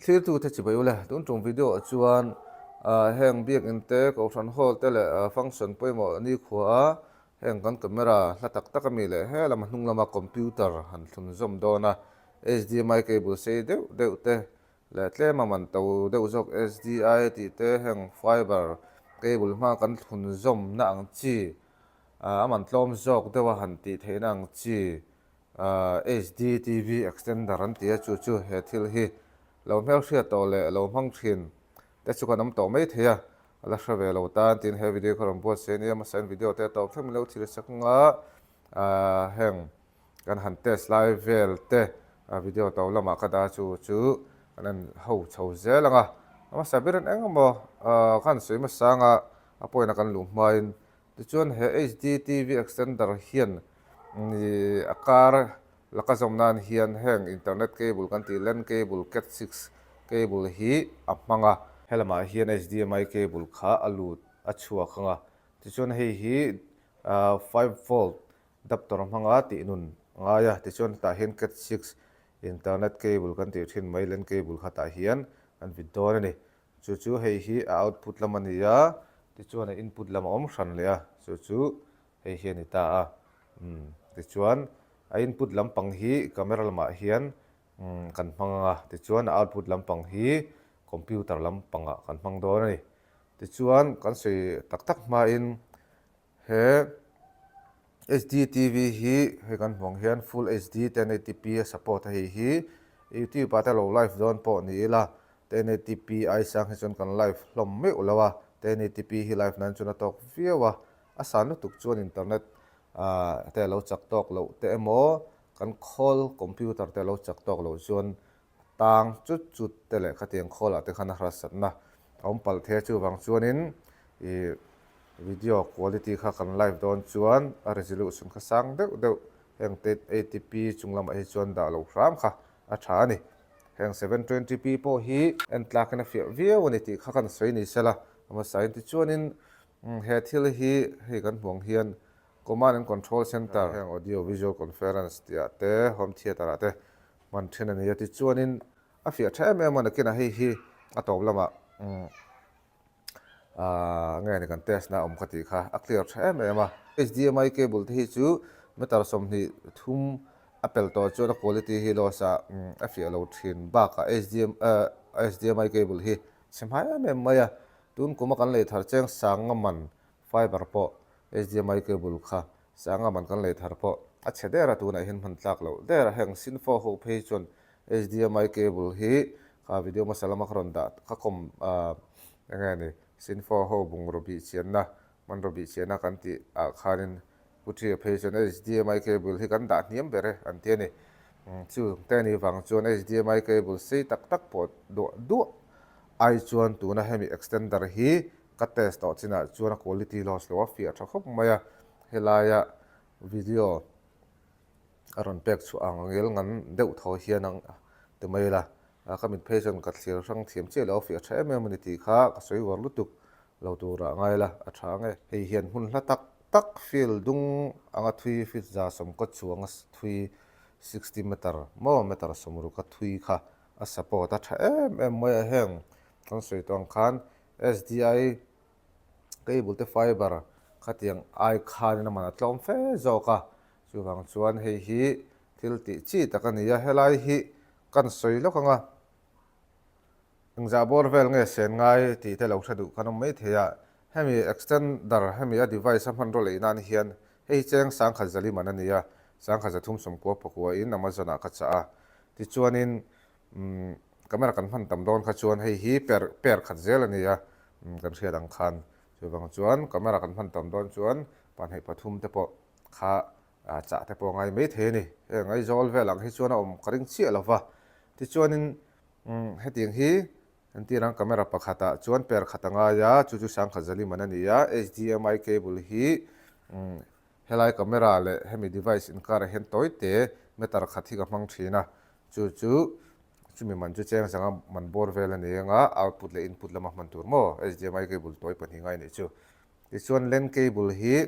Thlirtute chibai ule, tun tum video ah chuan heng biakinn te, kohhran hall te leh function pawimawh nikhua a heng kan camera hla tak tak ami leh he lama hnung lama computer han thlun zawm dawn a, HDMI cable sei deuh deuh te leh tlema man to deuh zawk SDI tih te heng fiber cable hma kan thlun zawmna ang chi a man tlawm zawk deuh a han tih theihna ang chi HDTV extender an ti a, chu chu he thil hi lo hmelhriat tawh leh lo hmang thin te chu kan awm tawh mai thei a, a la hre ve lo tan tiin he video kha rawn buatsaih a nia, hmasa in video te a tawp thleng min lo thil sak anga heng kan han test lai vel te video to lamah ka dah chu chu kan en ho chho zel ang a, hmasa ber in eng emaw ka han sawi hmasa anga a point a kan luh hmain Tichuan he HDTV extender hian a kar laka zawm nan hian heng internet cable kan tih lan cable cat six cable hi a hmang a. Helamah hian HDMI cable kha a lut a chhuak ang a, tichuan hei hi 5 volt adapter hmanga tih nun a ngai a, tichuan hetah hian cat six internet cable kan tih thin mai lan cable kha tah hian kan vit dawn a ni. Chu chu hei hi a output lam a ni a, tichuan a input lam a awm hran leh a, chu chu hei hi a ni ta a. Umm tichuan a input lampang hi camera lamah hian umm kan hmang ang a, tichuan a output lampang hi computer lampangah kan hmang dawn a ni. Tichuan kan sawi tak tak hmain He HDTV hi hei kan hmuh ang hian full HD 1080p a support a hei hi YouTube ah te lo live dawn pawh ni ila 1080p ai sang hi chuan kan live hlawm meuh lo a, 1080p hi live nan chuan a tawk viau a, a san lutuk chuan internet te a lo chak tawk loh te emaw kan khawl computer te a lo chak tawk loh chuan tang chut chut te leh khatiang khawlah te khan a harsatna a awm palh thei a, chuvang chuanin ih video quality kha kan live dawn chuan a resolution kha sang deuh deuh heng te 80p chung lamah hi chuan dah lo hram kha a tha a ni. Heng 720p pawh hi en tlakin a fiah viau a ni tih kha kan sawi ni sela a hmasain tichuanin he thil hi hei kan hmuh ang hian command and control center heng audio visual conference tih ah te home theatre ah te hman then a ni a, tichuanin a fiah tha em em a, nakinah hei hi a tawp lamah aah nge ni kan test na a awm ka tih kha a clear tha em em a. HDMI cable te hi chu meter 23 a pel tawh chuan a quality hi loss ah a fiah lo thin bakah HDMI cable hi chhe hmai em em mai a, tun kum a kan lei thar cheng sanga man fiber pawh HDMI cable kha Sanga man kan lei thar pawh a chhe der a, tunah hian hman tlak loh der a, heng Sinfo ho phei chuan HDMI cable hi kha video hmasa lama ka rawn dah ka kawm eng nge ni Sinfo ho bungraw bih chianna hmanraw bih chianna kan tih ah khanin Pu Ṭhia phei chuan HDMI cable hi kan dah hniam ber e an ti a ni. Chu te ni vang chuan HDMI cable sei tak tak pawh duah duah ai chuan tuna hemi extender hi Ka test tawh chinah chuan a quality loss lo a fiah tha khawp mai a, helaia video a rawn pek chhuah ang angel ngan deuh tho hian ang ti mai la, ka mit phei chuan ka thlir hrang thiam chiah lo a fiah tha em em a ni tih kha ka sawi uar lutuk lo turah ngai la a tha ang e. Hei hian hmun hla tak tak field dung anga thui feet 110 chuanga thui 60 meter maw meter 60 a thui kha a support a tha em em mai a, heng kan sawi tawh ang khan SDI cable te fiber khatiang ai khanin a man a tlawm fe zawk a, chuvang chuan hei hi thil tih chi tak a ni a, helai hi kan sawi lawk ang a, engzah bawr vel nge sen ngai tih te lo hre duh kan awm mai thei a, hemi extender hemi a device a hmanraw lei nan hian hei hi cheng sangkhat zali man a ni a, sangkhat 399 in Amazon ah ka chah a, tichuanin Umm camera kan hman tam dawn kha chuan hei hi per per khat zel a ni a, umm kan hriat ang khan chuvang chuan camera kan hman tam dawn chuan pahnih pathum te pawh kha ah chah te pawh a ngai mai thei a ni. Heng Aizawl vel ang hi chuan a awm ka ring chiah lo va, tichuanin umm hetiang hi entir ang camera pakhatah chuan per khat a ngai a, chu chu sangkhat zali man a ni a, HDMI cable hi umm Helai camera leh hemi device inkarah hian tawi te meter khat hi ka hmang thin a, chu chu chumi man chu cheng zanga man bawr vel a ni ang a, output leh input lama hman tur maw HDMI cable tawi pahnih ngai nih chu. Tichuan lan cable hi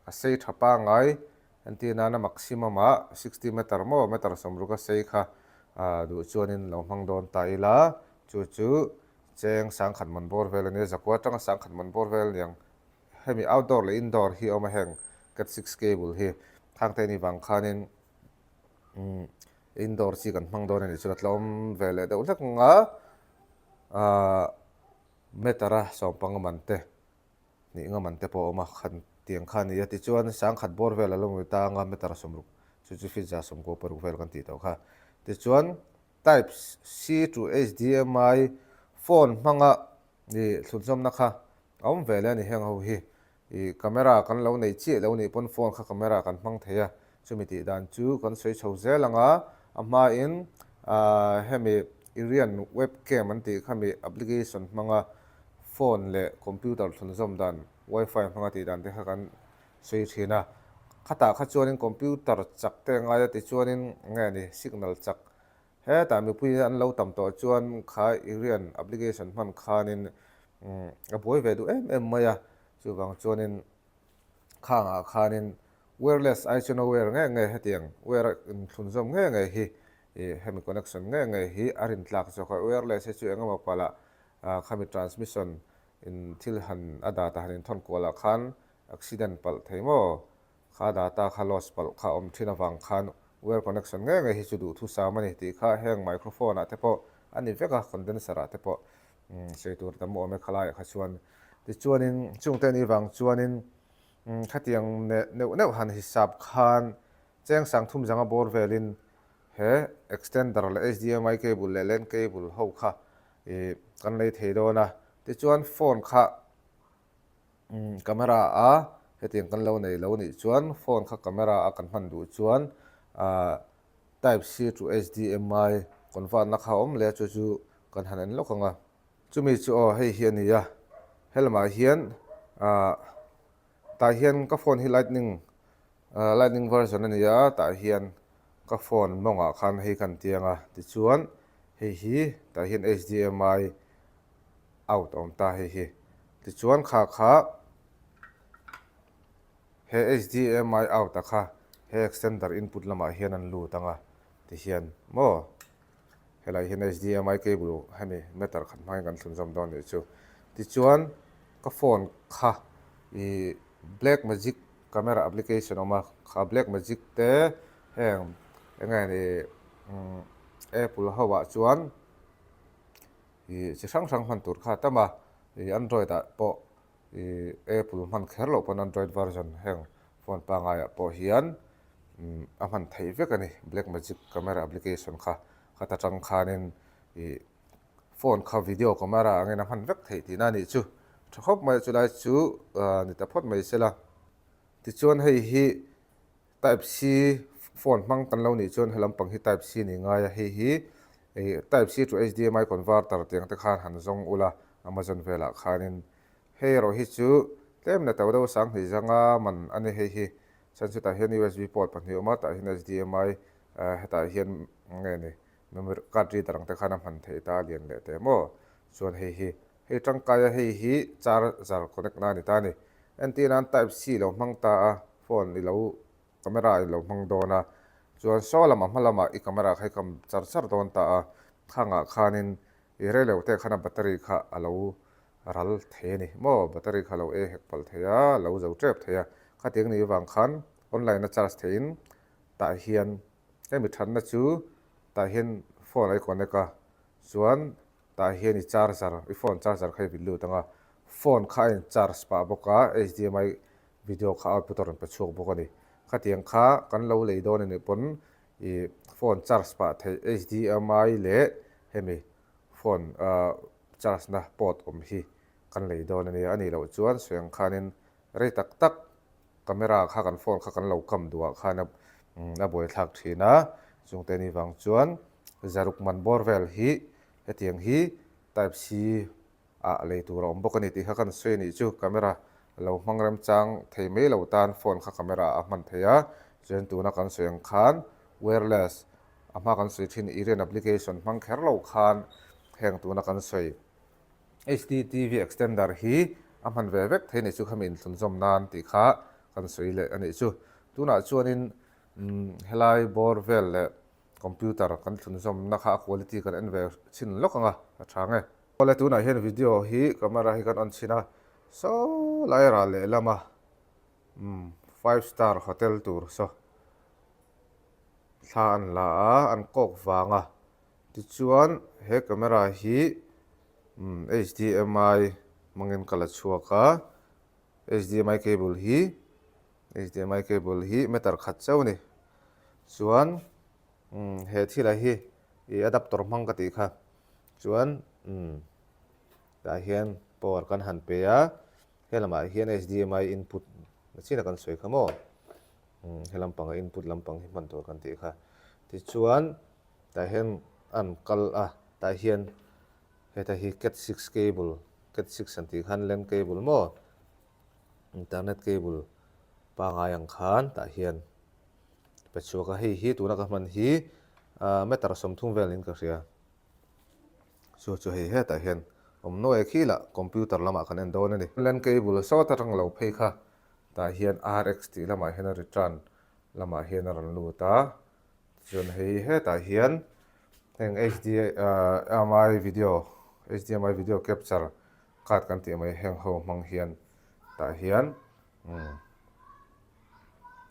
a sei tha pangai entir nana maximum ah 60 meter maw meter 60 a sei kha. Duh chuanin lo hmang dawn ta ila, chu chu cheng sangkhat man bawr vel a nia, zakua atanga sangkhat man bawr vel aniang. Hemi outdoor leh indoor hi a awm a heng cat six cable hi thangte ni vang khanin indoor chi kan hmang dawn a nih chuan a tlawm ve leh deuh hlek ang a, meter a sawmpanga man te Nih nga man te pawh a awm a, khan tiang kha a ni a. Tichuan sangkhat bawr vel a lo nui ta anga meter 60 chu chu feet 96 vel kan tih tawh kha. Tichuan Type C to HDMI phone hmanga ih thlunzawmna kha a awm ve leh a ni heng ho hi. Ih camera kan lo nei chiah lo nih pawn phone kha camera kan hmang thei a, chumi tih dan chu kan sawi chho zel ang a, a hmain ah hemi Irian webcam an tih khami application hmanga phone leh computer thlunzawm dan wifi hmanga tih dan te kha kan sawi thin a, khatah kha chuanin computer chak te a ngai a tichuanin nge ni signal chak hetah mipui an lo tam tawh chuan kha Irian application hman khanin a buai ve duh em em mai a, chuvang chuanin khangah khanin wireless ai chuan a wire nge nge hetiang wire inthlunzawm nge nge hi ih hemi connection nge nge hi a rintlak zawk a, wireless hi chu engemaw palh ah Khami transmission in thil han a data han inthawn kual ah khan accident palh thei maw? Kha data kha loss palh kha awm thin avang khan wire connection ngei ngei hi chu duhthu sam a ni tih kha heng microphone ah te pawh a ni vek a, condenser ah te pawh sawi tur tam awm e khalai ah kha chuan. Tichuanin chungte ni vang chuanin khatiang neuh neuh han hisap khan cheng sang thum zanga bawr velin He extender leh HDMI cable leh lan cable ho kha ih kan lei thei dawn a, tichuan phone kha camera a hetiang kan lo nei lo nih chuan phone kha camera a kan hman duh chuan ah type C to HDMI convert na kha a awm leh a chu chu kan han en lawk ang a. Chumi chu aw hei hi a ni a, helamah hian ah tah hian ka phone hi lightning Lightning version a ni a, tah hian ka phone mawngah khan hei kan tiang a, tichuan hei hi tah hian HDMI out a awm ta hei hi, tichuan kha kha he HDMI out a kha he extender input lamah hian an lut ang a, tihian maw helai hian HDMI cable hemi meter khat hmangin kan thlunzawm dawn nih chu, tichuan ka phone kha ih black magic Camera application awm a, kha black magic te heng eng nge ni apple ho ah chuan ih chi hrang hrang hman tur kha a tam a, ih android ah pawh ih apple hman kher loh pawn android version heng phone pangai ah pawh hian a hman theih vek a ni black magic camera application kha khata tang khanin ih phone kha video camera angin a hman vek theih tihna a nih chu. Tha khawp mai a chulai chu ni ta phawt mai sela. Tichuan hei hi type C phone hmang kan lo nih chuan he lampang hi type C ni ngai a, hei hi type C to HDMI converter tiang te khan han zawng ula Amazon velah khanin hei erawh hi chu tlem la to deuh sanghnih zanga man a ni hei hi. Chuan chutah hian USB port pahnih a awm a, tah hian HDMI hetah hian nge ni Memory card reader ang te khan a hman theih ta a lian leh teh maw? Chuan hei hi, hei tangkai a hei hi charger connect na a ni ta a ni. Entir nan type C lo hmang ta a, phone i lo camera i lo hmang dawn a, chuan saw lamah hma lamah i camera kha i kam char char dawn ta a, khangah khanin i rei lo te khan a battery kha a lo ral thei a ni maw? Battery kha a lo e hek palh thei a, a lo zo tep thei a, khatiang nih avang khan online a charge theihin tah hian Hemi thatna chu tah hian phone a i connect a, chuan tah hian i charger, i phone charger kha i vit lut ang a, phone kha a in charge pah bawk a, HDMI video kha output a rawn pe chhuak bawk a ni. Khatiang kha kan lo lei dawn a nih pawn i phone charge pah theih HDMI leh hemi phone charge na port awm hi kan lei dawn a nia, a nih loh chuan sawi ang khanin rei tak tak Camera kha kan phone kha kan lo kam duh ah khan a buaithlak thin a, chungte ni vang chuan zaruk man bawr vel hi hetiang hi type C ah lei tur a awm bawk a ni tih kha kan sawi a nih chu. Camera lo hmang remchang thei mai lo tan phone kha camera ah a hman thei a, chuan tuna kan sawi ang khan wireless a hma kan sawi thin Irian application hmang kher lo khan heng tuna kan sawi. HDTV extender hi a hman ve vek thei anih chu khami inthlunzawm nan tih kha kan sawi leh anih chu. Tunah chuanin helai bawr vel leh Computer kan thlunzawmna kha a quality kan en ve chhin lawk ang a, a tha nge. Awle tunah hian video hi camera hi kan on chhin a, saw lai ral lehlam a umm five star hotel tur saw thla an la a, an kawk vang a, tichuan he camera hi umm HDMI hmangin ka la chhuak a, HDMI cable hi HDMI cable hi meter khat chauh a ni. Chuan umm he thila hi ih adapter hmang ka tih kha chuan umm tah hian power kan han pe a, he lamah hian HDMI input na chin a kan sawi kha maw umm he lampanga input lampang hi hman tur kan tih kha. Tichuan tah hian an kal a, tah hian heta hi cat six cable cat six an tih khan lan cable maw. Internet cable pangai ang khan tah hian pe chhuak a, hei hi tuna ka hman hi meter 30 vel niin ka hria. Chu chu hei hetah hian awm nuai khi lah computer lamah kan en dawn a ni. Lan cable sawt atang lo phei kha tah hian RX tih lamah hian a return lamah hian a rawn lut a, Chuan hei hetah hian heng HDMI video HDMI video capture card kan tih mai heng ho hmang hian tah hian umm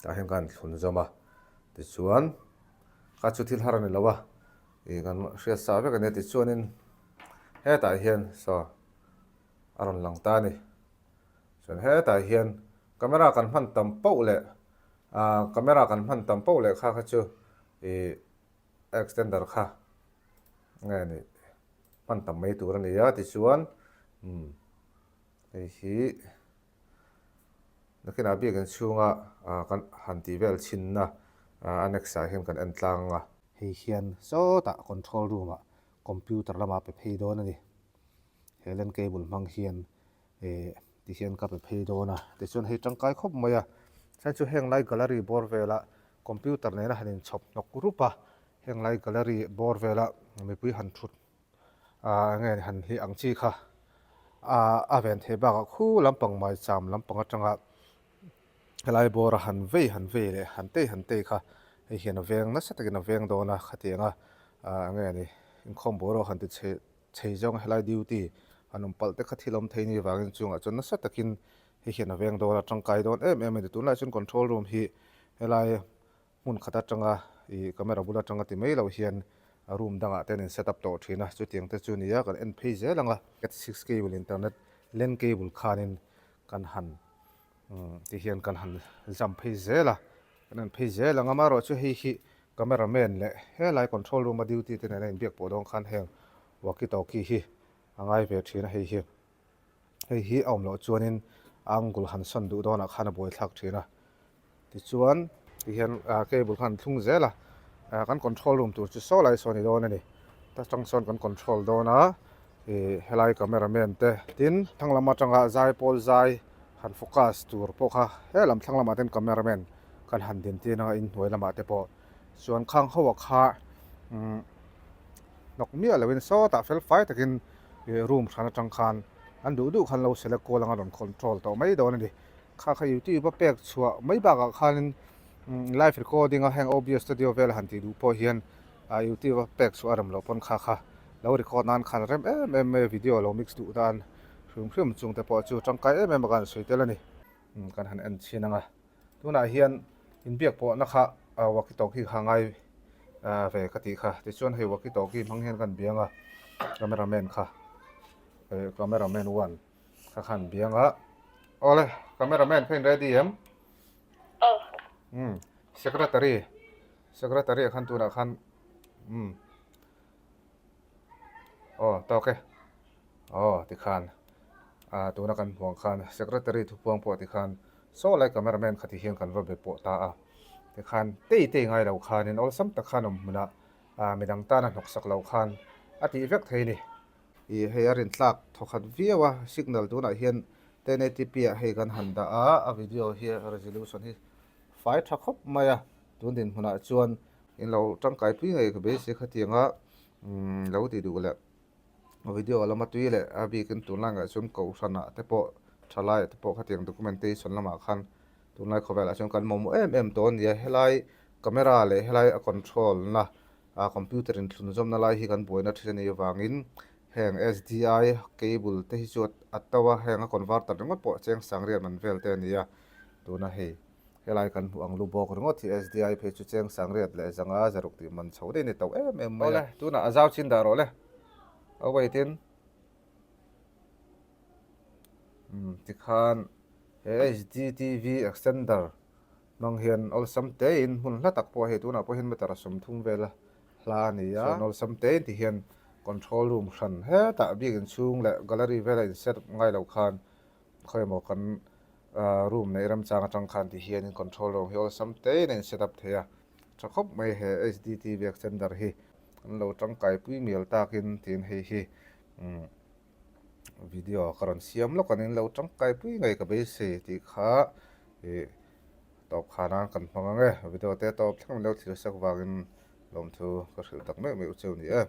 tah hian kan thlun zawm a tichuan kha chu thil har a ni lo a ih kan hriat sa vek a nia tichuanin hetah hian saw a rawn lang ta a ni chuan hetah hian camera kan hman tam pauh leh Ahh camera kan hman tam poh leh kha kha chu ih extender kha nge ni hman tam mai tur a ni a tichuan umm hei hi nakinah biakin chhunga ah kan han tih vel chhinna ah annex ah hian kan en tlang a. Hei hian sawtah control room ah computer lama pe phei dawn a ni. He lan cable hmang hian Eh ti hian ka pe phei dawn a, tichuan hei tangkai khawp mai a, chuan chu heng lai gallery bawr vela computer nena han inchhawp hnawk rup a, heng lai gallery bawr vela mipui han thut ah eng nge han hliah ang chi kha ah a ven theih bakah khu lampang maicham lampang atanga helai bawra han vei han vei leh han tei han tei kha hei hian a veng nasa takin a veng dawn a, khatianga ah eng nge ni inkhawm boruak han ti chhe Chei zawng helai duty an awm palh te kha thil awm thei ni vangin chungah chuan nasa takin hei hian a veng dawn a, tangkai dawn em em a ni. Tunlai chuan control room hi helai hmun khat atanga ih camera bul atanga ti mai loh hian room dangah te an in set up tawh thin a, chutiang te chu nia kan en phei zel ang a. Cat six cable internet lan cable khanin kan han ti hian kan han zam phei zel a, kan en phei zel ang a, amaherawhchu hei hi Camera man leh helai control room a duty te nena inbiak pawh dawn khan heng walkie talkie hi a ngai ve thin a hei hi. Hei hi a awm loh chuanin angle han sawn duh dawnah khan a buaithlak thin a. Tichuan tihian cable khan an thlung zel a, kan control room tur chu saw lai saw a ni dawn a ni. Ta tang sawn kan control dawn a, ih helai camera man te tin thlang lam atanga zaipawl zai han focus tur pawh kha helam thlang lamah ten camera man kan han din tir anga inhnuai lamah te pawh chuan khang ho ah kha umm hnawk miah loin sawtah fel fai takin ih room hran atang khan an duh duh khan lo select kual anga rawn control tawh mai dawn a ni. Kha kha youtube a pek chhuah mai bakah khanin live recording a heng OBS studio vel han tih duh pawh hian ah youtube a pek chhuah a rem loh pawn kha kha lo record nan khan rem em em mai a video lo mix duh dan hrim hrim chung te pawh chu tangkai em em a kan sawi tel a ni. Kan han en chhin ang a. Tunah hian inbiak pawhna kha walkie talkie kha ngai ve ka tih kha. Tichuan hei walkie talkie hmang hian kan biang a, camera man kha camera man one kha khan biang a. Awle camera man kha in ready em? Aw. Umm secretary secretary ah khan tunah khan umm aw tawk e. Aw tikhan ah tuna kan hmuh ang khan secretary thupuang pawh tikhan saw lai camera man kha ti hian kan va be pawh ta a tikhan tei tei ngai lo khanin awlsam tak khan awm hmunah ah midang tana hnawk sak lo khan a tih vek thei a ni. Ih hei a rintlak thawkhat viau a signal tunah hian 1080p ah hei kan han dah a a video hi resolution hi fai tha khawp mai a tun dinhmunah chuan in lo tangkai pui ngei ka beisei khatianga umm lo ti duh leh. Video lama tui leh a bikin tunlai ngah chuan kohhranah te pawh thalaiah te pawh khatiang documentation lamah khan tunlai khawvelah chuan kan mamawh em em tawh a ni a, helai camera leh helai a control na. A computer in thlunzawmna lai hi kan buaina thin a nih avangin heng SDI cable te hi chu a to a, heng a converter ringawt pawh cheng sangriat man vel te a ni a, tuna hei helai kan hmuh ang lu bawk ringawt hi SDI phei chu cheng sangriat leh zanga zaruk tih man chho daih a ni to em em mai a. Awle, tunah a zau chin dah rawh le, a wait in umm tikhan he HDTV extender Hmang hian awlsam tein hmun hla tak pawh hei tunah pawh hian meter 30 vela hla a ni a, chuan awlsam tein ti hian control room hran hetah bik inchhung leh gallery vela in set ngai lo khan khawi emaw kan room neih remchang atang khan ti hianin control room hi awlsam tein a in set up thei a, tha khawp mai he HDTV extender hi an lo tangkai pui mial takin tiin hei hi video ka rawn siam lawk a ni lo tangkai pui ngei ka beisei tih kha ih tawp khan a kan hmang ang e video te tawp thleng lo thil sak vangin lawmthu ka hrilh tak meuh meuh cheu ni e.